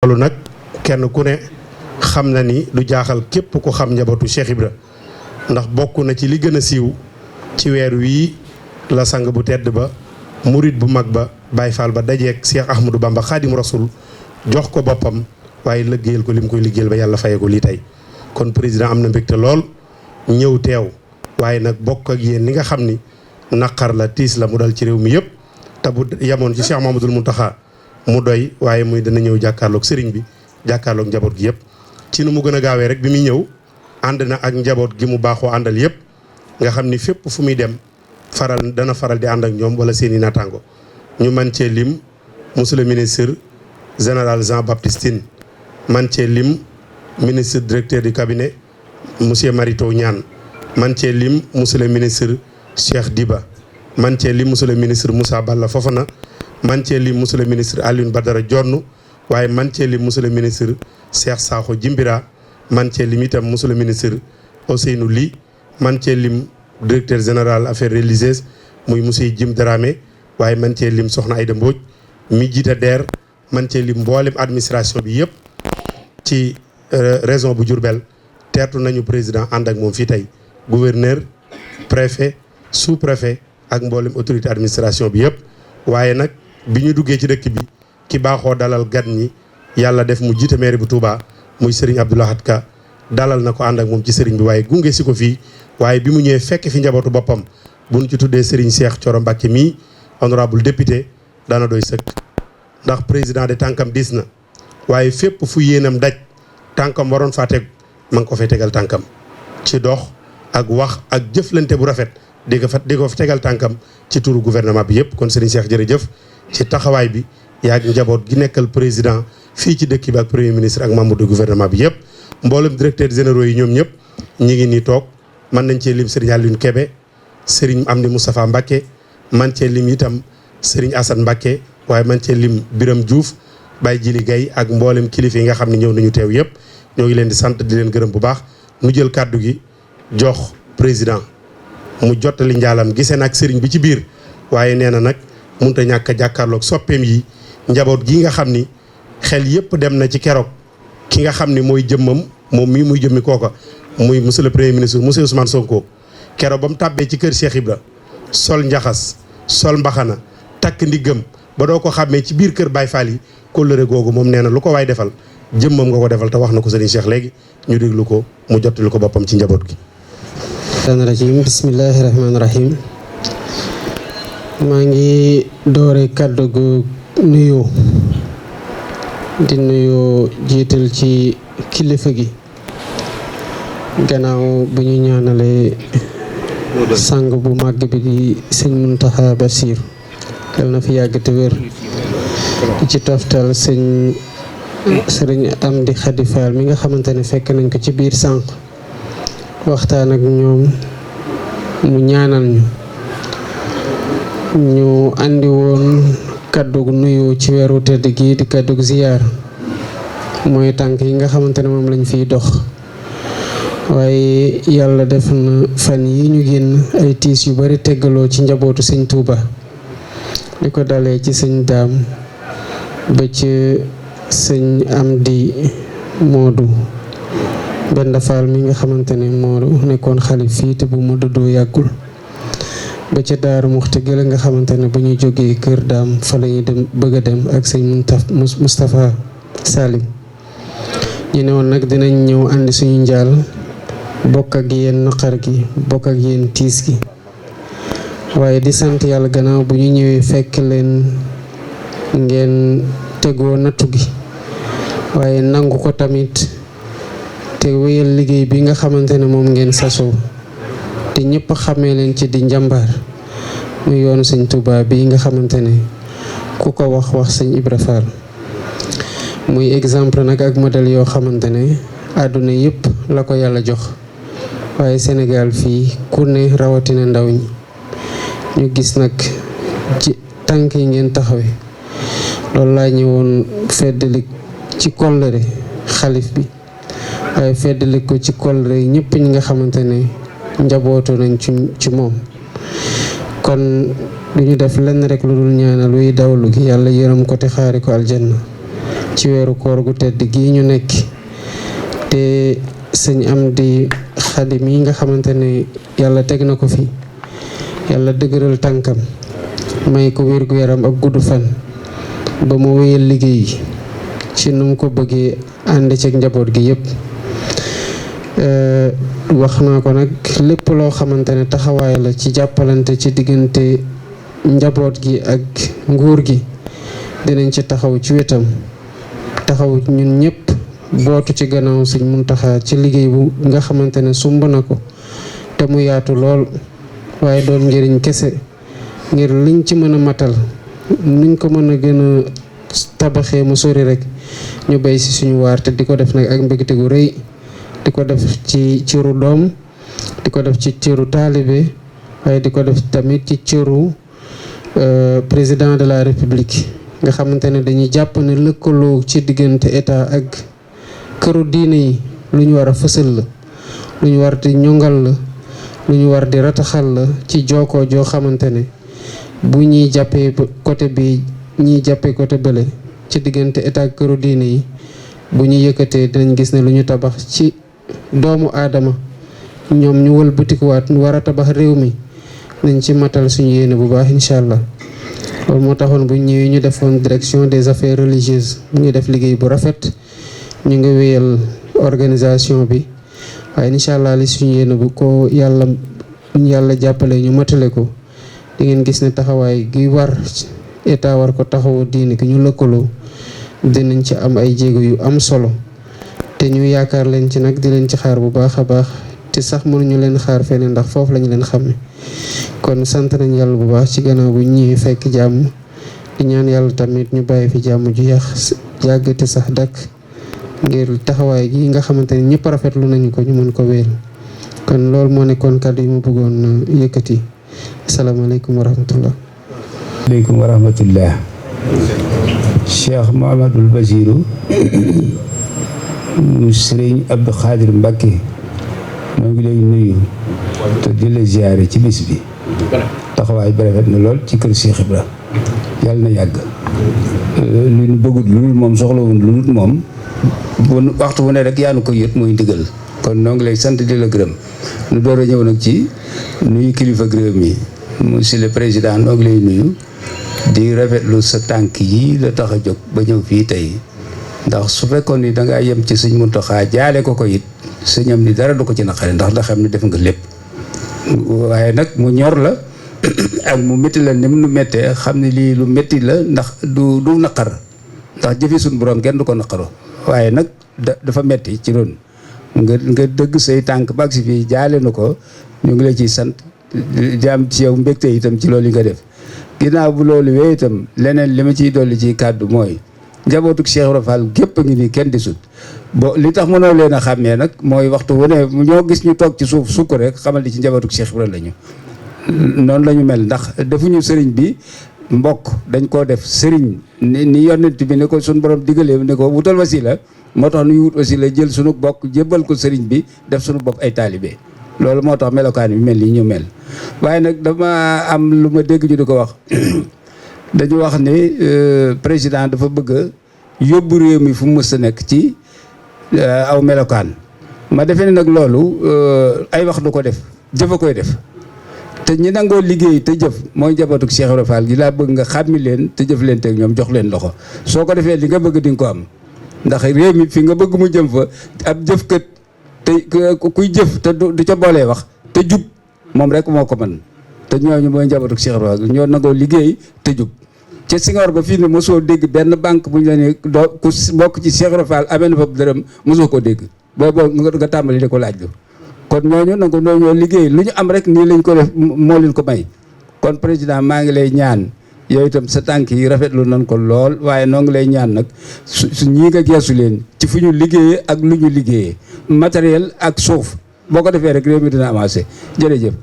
loolu nag kenn ku ne xam na ni du jaaxal képp ku xam njabootu Cheikh Ibra ndax bokk na ci li gën a siiw ci weer wii la sang bu tedd ba murit bu mag ba Baye Fall ba dajeeg Cheikh Ahmadou Bamba Xaadim Rasul jox ko boppam waaye liggéeyal ko lim koy liggéeyal ba yàlla faye ko lii tey kon président am na mbégte lool ñëw teew waaye nag bokk ak yéen li nga xam ni naqar la tiis la mu dal ci réew mi yëpp te bu yemoon ci Cheikh Mamadou Mountakha mu doy waaye muy dana ñëw jàkkaarloog sëriñ bi jàkkaarloog njaboot gi yëpp ci nu mu gën a gaawee rek bi muy ñëw ànd na ak njaboot gi mu baaxoo àndal yëpp nga xam ni fépp fu muy dem dana faral di ànd ak ñoom wala seen i naataango ñu man cee lim monsieur le ministre général Jean Baptiste Tine man cee lim ministre directeur du cabinet monsieur Marito Niane man cee lim monsieur le ministre Cheikh Diba man cee lim monsieur le ministre Moussa Balla Fofana man cee lim monsieur le ministre Alioune Badara Dione waaye man cee lim monsieur le ministre Cheikh Sakho Jimbira man cee lim itam monsieur le ministre Ousseynou Ly man cee lim directeur général affaires religieuses muy monsieur Jim Dramé waaye man cee lim soxna Aïda Mbodj mi jiite DER man cee lim mboolem administration bi yëpp ci région bu Diourbel teertu nañu président ànd ak moom fii tey gouverneur préfet sous préfet ak mboolem autorité administration bi yëpp waaye nag bi ñu duggee ci dëkk bi ki baaxoo dalal gan ñi yàlla def mu jiite maire bu Touba muy Serigne Abdou Lahad Ka dalal na ko ànd ak moom ci Serigne bi waaye gunge si ko fii waaye bi mu ñëwee fekk fi njabootu boppam bu ñu ci tuddee Serigne Cheikh Thioro Mbacké mii honorable député dana doy sëkk ndax président de tànkam diis na waaye fépp fu yéenam daj tànkam waroon faa teg ma ngi ko fay tegal tànkam ci dox ak wax ak jëflante bu rafet di ko fa tegal tànkam ci turu gouvernement bi yëpp kon Serigne Cheikh jërëjëf ci taxawaay bi yaag njaboot gi nekkal président fii ci dëkk bi ak premier ministre ak membre du gouvernement bi yëpp mboolem directeur généraux yi ñoom ñëpp ñi ngi nii toog mën nañ cee lim Serigne Alioune Kébé Serigne Amdi Moustapha Mbacké man cee lim itam Serigne Assane Mbacké waaye man cee lim Biram Diouf Baye Jili Gaye ak mboolem kilifa yi nga xam ne ñëw nañu teew yëpp ñoo ngi leen di sant di leen gërëm bu baax nu jël kàddu gi jox président mu jottali njaalam gisee nag Serigne bi ci biir waaye nee na nag mënut a ñàkk a jàkkaarloog soppeem yi njaboot gi nga xam ni xel yëpp dem na ci keroog ki nga xam ni mooy jëmmam moom mii muy jëmmi kooka muy monsieur le premier ministre monsieur Ousmane Sonko keroog ba mu tàbbee ci kër Cheikh Ibra sol njaxas sol mbaxana takk ndiggam ba doo ko xàmmee ci biir kër Baye Fall yi kóllëre googu moom nee na lu ko waay defal jëmmam nga ko defal te wax na ko Serigne Cheikh léegi ñu déglu ko mu jottali ko boppam ci njaboot gi. rajim bismillahi rahmaani rahim maa ngi doore kàddu gu nuyoo di nuyoo jiital ci kilifa gi gannaaw bu ñu ñaanalee sang bu màgg bi di sëñ Mountakha Bassir yal na fi yàgg te wér di ci toftal sëriñ Amdi Khady Fall mi nga xamante ne fekk nañ ko ci biir sànq waxtaan ak ñoom mu ñaanal ñu andi woon kàddu gu nuyoo ci weeru tedd gi di kàddu gu ziyaar mooy tànk yi nga xamante ne moom lañ fiy dox waaye yàlla def na fan yi ñu génn ay tiis yu bari teggaloo ci njabootu sëñ Touba li ko dalee ci sëñ Daam ba ci sëñ Amdi Moodu Benda Fall mi nga xamante ne moo nekkoon xalif fii te bu mu dëddoo yàggul ba ca Daaru Muxti gëla nga xamante ne bu ñuy jógee kër Daam fa la ñuy dem bëgg a dem ak sëñ Moustapha Salim ñu ne woon nag dinañ ñëw àndi suñu njaal bokk ak yéen naqar gi bokk ak yéen tiis gi waaye di sant yàlla gannaaw bu ñu ñëwee fekk leen ngeen tegoo nattu gi waaye nangu ko tamit te wéyal liggéey bi nga xamante ne moom ngeen sasoo te ñëpp xamee leen ci di njàmbaar mu yoonu sëñ Touba bi nga xamante ne ku ko wax sëñ Ibra Fall muy exemple nag ak modèle yoo xamante ne àdduna yëpp la ko yàlla jox waaye Sénégal fii ku ne rawatina ndaw ñi ñu gis nag ci tànk yi ngeen taxawe loolu laa ñëwoon feddali ci kóllëre xalif bi waaye feddali ko ci kóllëre ñëpp ñi nga xamante ne njabootu nañ ci moom kon du ñu def lenn rek lu dul ñaanal luy dawlu gi yàlla yërëm ko te xaari ko aljanna ci weeru koor gu tedd gii ñu nekk te sëñ Amdi Xadi mi nga xamante ne yàlla teg na ko fi yàlla dëgëral tànkam may ko wér gu yaram ak gudd fan ba mu wéyal liggéey ci nu mu ko bëggee ànd ceeg njaboot gi yëpp. wax naa ko nag lépp loo xamante ne taxawaay la ci jàppalante ci diggante njaboot gi ak nguur gi dinañ ci taxaw ci wetam taxaw ñun ñëpp bootu ci gannaaw Sëñ Muntaxa ci liggéey bu nga xamante ne sumb na ko te mu yaatu lool waaye doon njëriñ kese ngir liñ ci mën a matal nuñ ko mën a gën a tabaxee mu sori rek ñu bay si suñu waar te di ko def nag ak mbégte gu rëy di ko def ci cëru doom di ko def ci cëru taalibe waaye di ko def tamit ci cëru président de la république nga xamante ne dañuy jàpp ne lëkkaloo ci diggante état ak këru diine yi lu ñu war a fësal la lu ñu war di ñongal la lu ñu war di rataxal la ci jookoo joo xamante ne bu ñuy jàppee côté bi ñiy jàppee côté bële ci diggante état ak këru diine yi bu ñu yëkkatee dinañ gis ne lu ñu tabax ci doomu aadama ñoom ñu wëlbatikuwaat war a tabax réew mi nañ ci matal suñu yéene bu baax incha allah. loolu moo taxoon bu ñëwee ñu defoon direction des affaires religieuses mu ngi def liggéey bu rafet ñu ngi wéyal organisation bi waaye incha allah li suñu yéene bu ko yàlla jàppale ñu matale ko di ngeen gis ne taxawaay gi war état war ko taxawu diine gi ñu lëkkaloo dinañ ci am ay jéego yu am solo te ñu yaakaar leen ci nag di leen ci xaar bu baax a baax te sax mënuñu leen xaar feneen ndax foofu lañu leen xàmme kon sant nañ yàlla bu baax ci gannaaw bu ñëwee fekk jàmm di ñaan yàlla tamit ñu bàyyi fi jàmm ju yàgg te sax dakk ngir taxawaay gi nga xamante ne ñëpp rafetlu nañu ko ñu mën ko wéel kon loolu moo nekkoon kàddu yi mu bëggoon yëkkati asalaamaaleykum wa rahmatullah. aleykum wa rahmatullah. Cheikh Mouhamadoul Bachirou Sëriñ Abdou Khadir Mbacké moo ngi lay nuyu te di la ziare ci bis bi taxawaay bi rafet na lool ci kër Cheikh Ibra yàlla na yàgg lu ñu bëggut lu dul moom soxlawul lu dul moom bu waxtu bu ne rek yaa nu ko yët mooy ndigal kon noo ngi lay sant di la gërëm nu door a ñëw nag ci nuyu kilifa réew mi monsieur le président noo ngi lay nuyu di rafetlu sa tànk yi la tax a jóg ba ñëw fii tey ndax su fekkoon ni dangaa yem ci Sëñ Muntaxa jaale ko it sëñam ni dara du ko ci naqare ndax da xam ne def nga lépp waaye nag mu ñor la ak mu métti la ni mu nu méttee xam ne lii lu métti la ndax du naqar ndax jëfi suñu borom kenn du ko naqaro waaye nag dafa métti ci ron nga dëgg say tànk baag si fii jaale na ko ñu ngi la ciy sant jaam ci yow mbégte itam ci loolu yi nga def ginnaaw bu loolu wee itam leneen li ma ciy dolli ci kàddu mooy njabootuk Cheikh Ibra Fall gépp a ngi nii kenn di sut bo li tax mënoo leen a xàmmee nag mooy waxtu wu ne ñoo gis ñu toog ci suuf sukk rek xamal di ci njabootuk Cheikh Ibra lañu noonu la ñu mel ndax defuñu sëriñ bi mbokk dañ koo def sëriñ ni yonent bi ne ko suñu borom digalee ne ko wutal wasila moo tax nuy wut wasila jël suñu bokk jébbal ko sëriñ bi def suñu bopp ay taalibe loolu moo tax melokaan bi mel ni ñu mel waaye nag dama am lu ma dégg ñu di ko wax dañu wax ni président dafa bëgg a yóbbu réew mi fu mu mës a nekk ci aw melokaan ma defee ne nag loolu ay wax du ko def jëf a koy def te ñi nangoo liggéey te jëf mooy njabootuk Cheikh Ibra Fall gi laa bëgg nga xàmmi leen te jëf leen teg ñoom jox leen loxo soo ko defee li nga bëgg di nga ko am ndax réew mi fi nga bëgg mu jëm fa ab jëfkat te kuy jëf te du ca boolee wax te jub moom rek moo ko mën te ñooñu mooy njabootuk Cheikh Ibra Fall ñoo nangoo liggéey te jub ca Senghor ba fii ne mosoo dégg benn banque bu ñu la ne doo ku bokk ci Cheikh Ibra Fall amee na fa dërëm mosoo koo dégg boobu nga tàmbali di ko laaj kon ñooñu nag ñoo liggéey lu ñu am rek nii lañ ko def moo leen ko may kon président maa ngi lay ñaan yow itam sa tànk yi rafetlu nañ ko lool waaye noo ngi lay ñaan nag su ñii nga geesu leen ci fu ñu liggéeyee ak lu ñu liggéeyee matériel ak suuf boo ko defee rek réew mi dina avancé jërëjëf